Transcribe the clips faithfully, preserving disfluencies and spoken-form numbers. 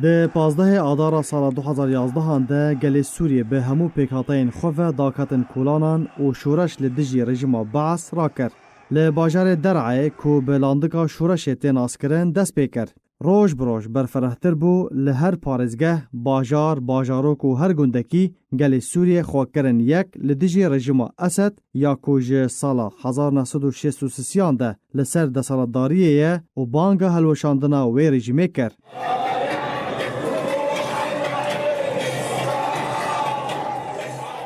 Di pazdehê Adara sala du hezar yazdehan de gelê Sûriyê bi hemû pêkhateyên xwe ve daketin kolanan û şoreş li dijî rejîma Baas rakir. Li bajarê Der'ê ku bi landika şoreşê tê naskirin dest pê kir. Roj bi roj berfirehtir bû, li her parêzgeh, bajar, bajarok û her gundekî gelê Sûriyê xwe kirin yek li dijî rejîma Esed ya ku ji sala hezar neh sed û şêst û sisiyan de li ser desthilatdariyê ye û banga hilweşandina wê rejîmê kir.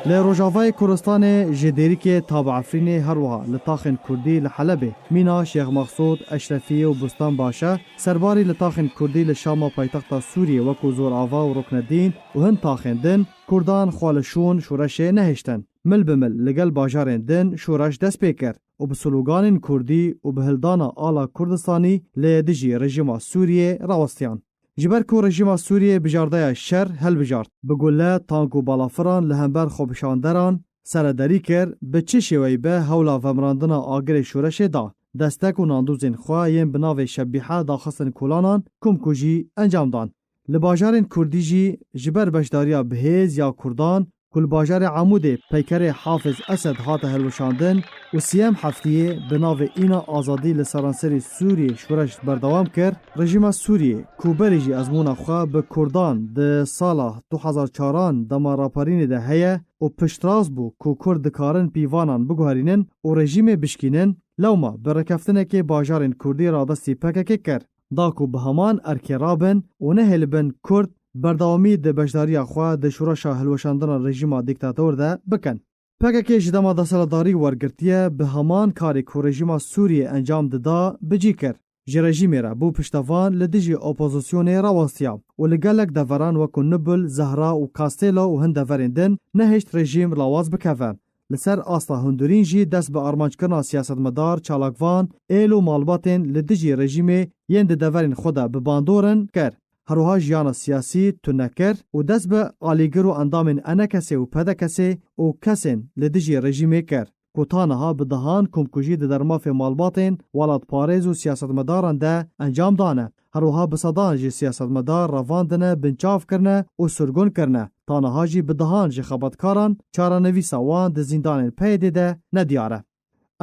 Li Rojavayê Kurdistanê ji Dêrikê ta bi Efrînê her wiha li taxên Kurdî li Helebê, Mîna, Şêx Mexsûd, Eşrefiyê û Bustan Başe, serbarî li taxên Kurdî li Şama paytexta Sûriyê wekû Zorava û Ruknedîn û hin taxên din Kurdan xwe li şûn şoreşê nehiştin. Mil bi mil li gel bajarên din şoreş dest pê kir û bi sloganên Kurdî û bi hildana ala Kurdistanî li dijî rejîma Sûriyê rawestiyan. Ji ber ku rejîma Sûriyê bijardeya şer helbijart, bi gule, tank û balafiran li hember xwepişanderan serederî kir, bi çi şêweyî be hewla vemirandina agirê şoreşê da. Destek û nandûzên xwe yên bi navê Şebîhe daxistin kolanan, komkujî encam dan. Li bajarên Kurdî jî ji ber beşdariya bihêz ya Kurdan ku li bajarê Amûdê peykerê Hafiz Esed hate hilweşandin û siyem heftiyê bi navê Îna Azadî li seranserî Sûriyê şoreş berdewam kir, rejîma Sûriyê ku berî jî ezmûna xwe bi Kurdan di sala du hezar çaran dema raperînê de heye û piştrast bû ku Kurd dikarin pîvanan biguherînin û rejîmê bişkînin, lewma bi rêkeftinekê bajarên Kurdî radestî P K K kir, da ku bi heman erkê rabin û nehêlibin Kurd berdewamî di beşdariya xwe di şoreşa hilweşandina rejîma dîktator de bikin. P K K ji dema desthilatdarî wergirtiye, bi heman karê ku rejîma Sûriyê encam dida, bi cî kir. Ji rejîmê re bû piştevan, li dijî opozisyonê rawestiya û li gelek deveran wekû Nubul, Zehra û Kastêlo û hin deverên din nehişt rejîm lawaz bikeve. Li ser asta hundirîn jî dest bi armanckirina siyasetmedar, çalakvan, êl û malbatên li dijî rejîmê yên di deverên xwe de bi bandor in kir. Her wiha jiyana siyasî tune kir û dest bi alîgir û endamên E N K S ê û P D K S ê û kesên li dijî rejîmê kir, ku ta niha bi dehan komkujî di dermafê malbatên, welatparêz û siyasetmedaran de encam dane. Her wiha bi sedan jî siyasetmedar revandine, binçav kirine û sirgûn kirine. Ta niha jî bi dehan ji xebatkaran çarenivîsa wan di zîndanên P Y D'ê de nediyar e.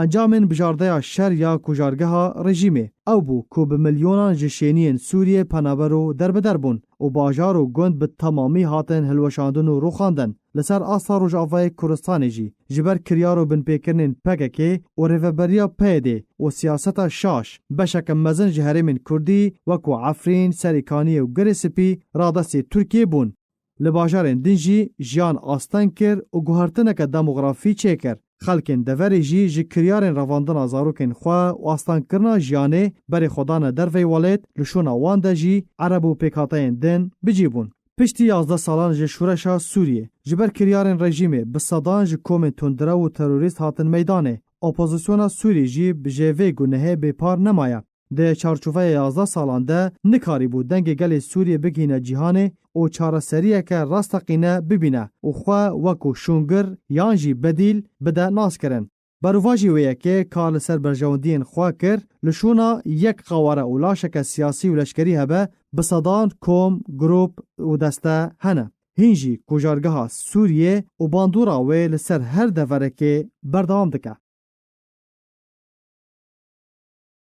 Encamên bijardeya şer ya kujargeha rejîmê ew bû ku bi milyonan ji şêniyên Sûriyê penaber û derbider bûn û bajar û gund bi temamî hatin hilweşandin û rûxandin. Li ser asta Rojavayê Kurdistanê jî ji ber kiryar û binpêkirinên P K K û rêveberiya P Y D'ê û siyaseta şaş, beşeke mezin ji herêmên Kurdî wekû Efrîn, Serîkaniyê û Girê Spî radestî Tirkiyê bûn. Li bajarên din jî jiyan asteng kir û guhertineke demografî çêkir. Xelkên deverê jî ji kiryarên revandina zarokên xwe û astengkirina jiyanê berê xwe dane dervey welêt, li şûna wan de jî Ereb û pêkhateyên din bi cî bûn. Piştî yazdeh salan ji şoreşa Sûriyê, ji ber kiryarên rejîmê bi sedan ji komên tundrew û terorîst hatin meydanê. Opozisyona Sûrî jî bi jê vê gunehê bêpar nemaye. Di çarçoveya yazdeh salan de nikarîbû dengê gelê Sûriyê bigihîne cîhanê û çareseriyeke rasteqîne bibîne û xwe wekû şûngir yan jî bedîl bide naskirin. Berovajî wê yekê ka li ser berjewendiyên xwe kir, li şûna yek qaware û laşeke siyasî û leşkerî hebe, bi sedan kom, grûp û deste hene. Hîn jî kujargeha Sûriyê û bandora wê li ser her deverekê berdewam dike.